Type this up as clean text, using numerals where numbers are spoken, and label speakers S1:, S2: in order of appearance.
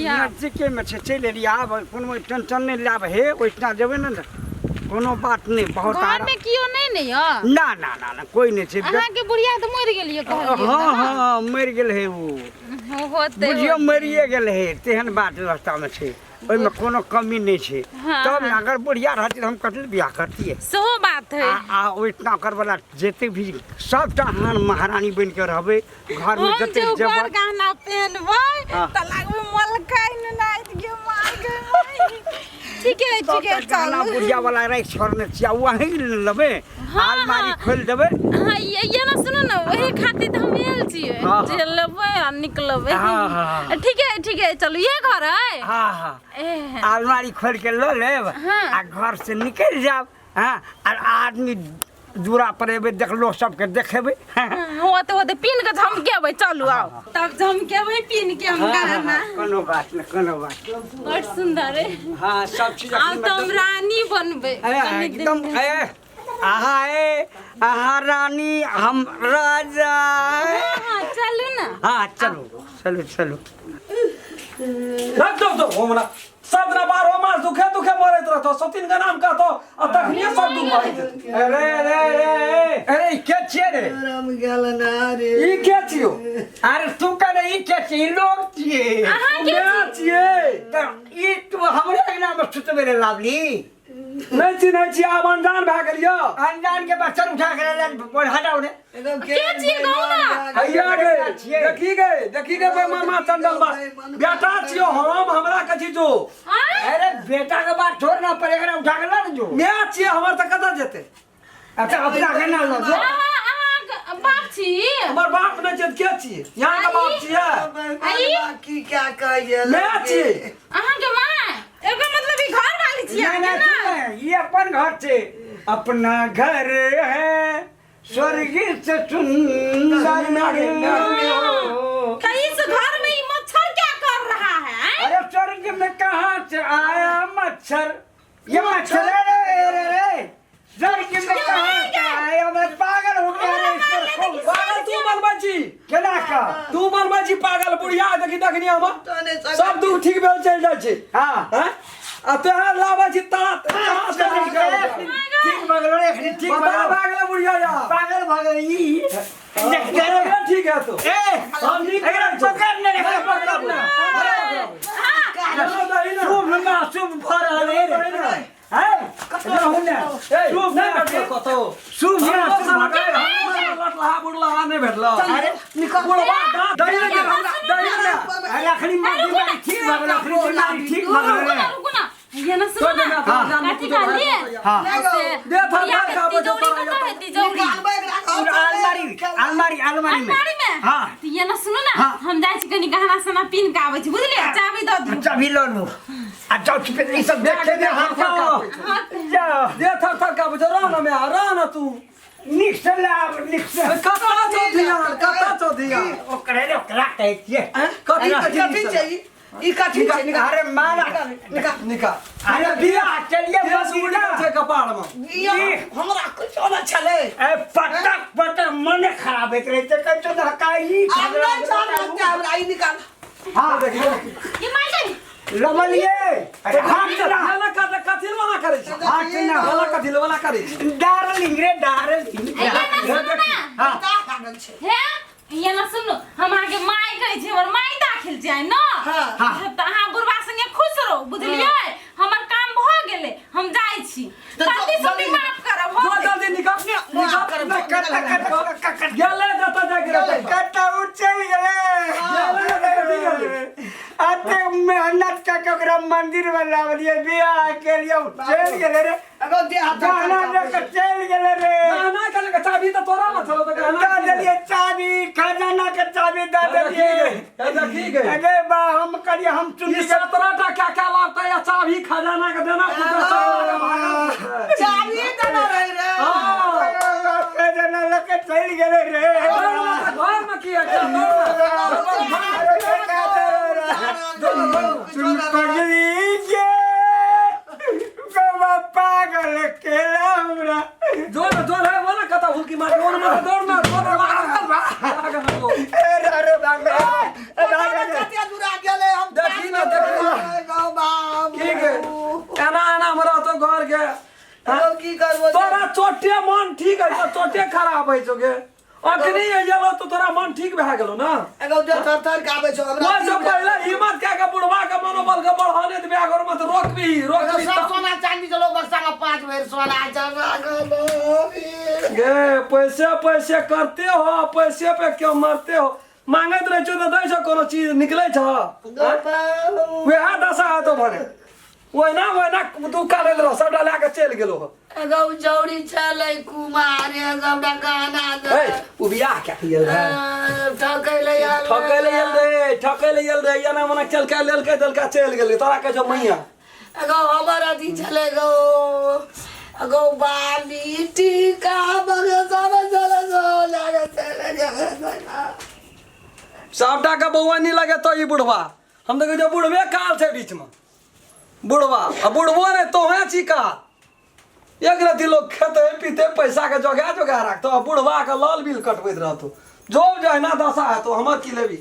S1: यऽ
S2: नजदीके में छै चलि एलियै आब कोनो टेंशन नहि लाब हे ओहिठिना जेबै ने तऽ कोनो बात नहि बहुत
S1: घर
S2: आराम
S1: में केओ नहि ने यऽ
S2: ना ना ना ना कोई नहि छै
S1: अहाँके बुढ़िया तऽ मरि गेल यऽ कहलियै
S2: हँ हँ मरि गेल हे ओ
S1: होतै
S2: बुझियौ मरिए गेल हे तेहन बात व्यवस्थामे छै ओहिमे कोनो कमी नहि छै
S1: हाँ,
S2: तब ने
S1: हाँ।
S2: अगर बुढ़िया रहती तऽ हम कथी लए बियाह करतियै
S1: सेहो बात है
S2: आ आ ओहिठिना ओकर वाला जते भी सबटा अहाँ महारानी बनि के रहबै घर में
S1: हम
S2: जते
S1: जे
S2: जेवर
S1: ऊपर गहना पहनबै
S2: हाँ।
S1: तऽ लागबै मलकाइन नाचि गे माय गे माय ठीके है ठीके है
S2: सबटा गहना
S1: चलू
S2: बुढ़िया वाला राखि छोड़ने छियै आ वहीं लेबै
S1: हाँ,
S2: अलमारी
S1: हाँ।
S2: खोलि देबै
S1: हाँ ये ना सुनू ना वही खातिर तऽ हम आयल छियै
S2: हाँ,
S1: जे लेबै आ निकलबै
S2: हाँ, हाँ।
S1: ठीक है ठीक है चलू ये घर है
S2: हाँ हाँ
S1: ए,
S2: अलमारी खोलि के लऽ लेब
S1: हाँ।
S2: आ घर से निकलि जायब हँ आर आदमी दूरा पर एबै देखलो सबके देखेबै
S1: होते होते पीन के झमकेबै चलू आओ तब झमकेबै पीन के हम गहना
S2: कोनो बात नहि कोनो बात नहि।
S1: बड़ सुंदर है
S2: हाँ सब चीज
S1: आब
S2: अखन
S1: तऽ हम रानी बनबै
S2: ए,
S1: कनी दिन
S2: एकदम
S1: मे।
S2: ए अहाँ ए अहाँ रानी हम राजा
S1: हाँ, हाँ, चलू ना
S2: हाँ चलू चलू चलू
S3: रख दो दो हमरा सब ना बारहो मास दुखे दुखे मरैत रहतो सतीन के नाम कहतो आ तखनिए सब दुख भऽ जेतै
S2: अरे अरे अरे अरे अरे ई के छियै रे
S4: राम गेल ना रे
S3: ई के छियो
S2: अरे तू कह ई के छियै ई लोग छियै
S3: मैं छियै
S2: तऽ ई तू हमरे अंगना में सुतबै रे लावली
S3: नहि चिन्है छियै आब अनजान भए गेलियो
S2: अनजान के बच्चा उठा के ले बोल हटाओ रे
S4: एकदम
S1: के छियै कहू ना
S3: हैया गे देखी गे देखी गे बे मामा चंदन बा बेटा छियो हम हमरा कथी जो
S1: हाँ?
S2: अरे बेटा के बात छोड़ ना पर एकरा उठा के ला ना जो
S3: मैं छियै हमर तऽ कतऽ जेतै
S2: अच्छा अपना के ना लो जो
S1: अहाँ अहाँके बाप छी
S3: हमर बाप नहि छै तऽ के छियै यहाँ के बाप छियै
S4: की क्या कहिए
S3: मैं छियै
S1: अहाँके माय एकर मतलब ई घर वाली छी
S2: नहीं
S1: अहाँके
S2: नहीं
S1: ना
S2: सुन, ये अपन घर छे अपना घर है स्वर्ग से सुंदर हो।
S1: तो इस घर में ई मच्छर क्या कर रहा है हैं?
S2: अरे स्वर्ग में कहाँ से आया मच्छर ये मच्छर अरे अरे अरे स्वर्ग में कहाँ से आया मैं पागल हो गया रे ईश्वर को।
S3: पागल तू बनबै छी
S2: केना का
S3: तू बनबै छी पागल बुढ़िया देखी देखनी हम सब दुख ठीक भेल चलि जाइ छै
S2: हाँ
S3: हैं आ तोहर लाबै छी तारा कहाँ से
S2: ठीक भऽ गेलो रे एखनी ठीक भऽ
S3: बता
S2: गेलो
S3: भए गेलै बुढ़िया यार
S2: पागल भऽ गेलै ई देख
S3: बराबर ठीक है तो
S2: ए
S3: हम नीक
S2: एकरा
S3: करै छौ।
S2: पकड़ ने एकरा पकड़ ने
S3: चलो दही ना।
S2: शुभ ना शुभ भऽ रहल है रे हैं रहू ने
S3: ए,
S2: शुभ
S3: नहि
S2: ना
S3: भेटलो कतौ।
S2: शुभ ना
S3: हमरो
S2: शुभ
S3: साला
S2: भऽ
S3: के हमरो लटलाहा बुढ़लाहा नहि भेटलो।
S2: अरे
S3: बुढ़वा दही ने हमरा, दही ने।
S2: अरे अखनी माँ बीमारी ठीक भऽ गेल अखनी बीमारी ठीक भऽ गेल
S1: रुकू
S2: रे
S1: ना रुकू ना ये ना सुनो ना
S2: हाँ।
S1: कथी कहलिए
S2: हाँ।
S1: से
S3: दे थर
S1: बुढ़िया
S3: थर
S1: के
S3: खाबै छौ
S1: तिजौरी
S3: तोरा
S1: कतऽ है तिजौरी
S2: पूरा अलमारी अलमारी अलमारी में
S1: अलमारी में
S2: हाँ।
S1: तो ये ना सुनो ना
S2: हाँ।
S1: हम जाइ छी कनी गहना सोना पीन के आबै छी बुझलिए चाबी दऽ दियौ
S2: चाबी लऽ लू आ जाओ छिपे ई सब देख के हाथ जाओ जाओ
S3: दे थर थर खाबै छौ, रह ना म्या, रह ना तू।
S2: नीक से लाब नीक से
S3: कतऽ छौ धियान, कतऽ छौ धियान?
S2: ओकरे रे ओकरा कहै छियै
S3: कथी
S4: कथी
S3: कथी
S4: चाहिए ई कथी छै
S3: निकाल
S2: अरे माला
S3: निकाल निकाल
S2: अरे बियाह चलिए
S3: केस
S2: मदिना
S3: उड़ि गेल छै कपार में
S4: ई हमरा कुछ न छलै
S2: ए पटक पटक मन खराब होइत रहै छै कहै छौ धकाई
S4: आब नहि जानब हमरा ई निकाल
S2: हाँ
S1: ये माय गई
S2: लमलिए अरे हाथ ना
S3: ना कथी कथी मना करै छी
S2: हाथ ना
S3: वाला कथी वाला करै छी
S2: डार्लिंग रे डार्लिंग
S1: ये ना सुनो ना
S2: हाँ
S4: का पागल छै
S1: हे ये ना सुनो हम अहाँके माय कहै छी हमर माय दाखिल छै न
S4: हाँ।
S2: हाँ।
S1: तऽ अहाँ बुढ़बा संगे खुश रहू बुझलियै हमर काम भऽ गेलै हम जाइ छी
S4: तऽ
S1: जल्दी
S4: जो-
S1: जल्दी
S4: जल्दी-
S1: माफ करब हो
S3: जो
S1: गेल।
S3: जल्दी निकाल
S4: माफ करब,
S3: निकाल
S2: कत कत कत कत
S3: गेलै जतऽ जाके रहतै
S2: कत उ चलि गेलै
S3: गेलै।
S2: अते मेहनत कऽ के ओकरा मंदिर में लावलिए बियाह के लिए उ चलि गेलै रे
S4: अगो दे हाथ
S2: गहना लऽ के चलि गेलै रे
S3: गहना के लगे चाबी तऽ तोरा न छलौ तऽ गहना
S2: दऽ देलियै चाबी खजाना के चाबी दऽ देलियै
S3: देखी गई
S2: अगे बा हम करिए हम
S3: ई
S2: चुनी
S3: 17 टा क्या क्या लावता या चाबी खजाना के देना पुत्र साला के भागल
S4: चाबी देना रहे रे
S3: हाँ।
S2: खजाना लऽ के चलि गेलै रे
S3: घर में की है क्या
S2: सुन पगली के बाबा पागल केला हमरा
S3: जोर जोर है वो ना कता हुलकी मार वो ना दौड़ ना दौड़ लागल लागल वो
S2: अरे अरे भाग रे भाग रे
S4: कते दूर आ गेलै हम
S3: देखी ना देखी चोटे मन ठीक है तो चोटे खराब है छौ गे। अखनी एलो तो तोरा मन ठीक भए गेलो ना।
S4: एगो देह थर थर के आबै छौ हमरा।
S3: ओहि से पहिले हिम्मत कए के बुढ़वा के मनोबल के बढ़ाने देबे अगर मत रोकबी रोकबी
S4: सब सोना चांदी चलो बक्सा में 5 भरि सोना जमा गेलो।
S3: गे पैसे पैसे करते हो, पैसे पे क्यों मरते हो? मांगैत रहै छौ तऽ दै छौ कोनो चीज निकलै छौ? वएह दशा हेतौ भने ओहिना ओहिना तू काटैत रह, सबटा लए कऽ चलि गेलो।
S4: एगो जौड़ी छलै कुमार, सबटा गहना
S3: ए उ बियाह कए के गेल रहै,
S4: ठकै ले आयल,
S3: ठकै ले गेल रे, ठकै ले गेल रे, एना मना चलका लेलकै देलका चलि गेलै। तोरा कहै छौ मैया।
S4: एगो हमर अथी छलै गो, एगो बाली टीका बगे सब छलै, सब लए कऽ चलि गेलै।
S3: सबटा के बौआ नहीं लगे तो ई बुढ़वा, हम तऽ कहै छियै बुढ़बे काल छै बीचमे बुढ़वा, आ बुढ़बो नहि तोहे छी काल। एक रति लोग खेते पीते पैसा के जोगा जोगा राखतो, आ बुढ़वा के लाल बिल कटबैत रहतो। जो जहिना दशा हेतो हमर की लेबी।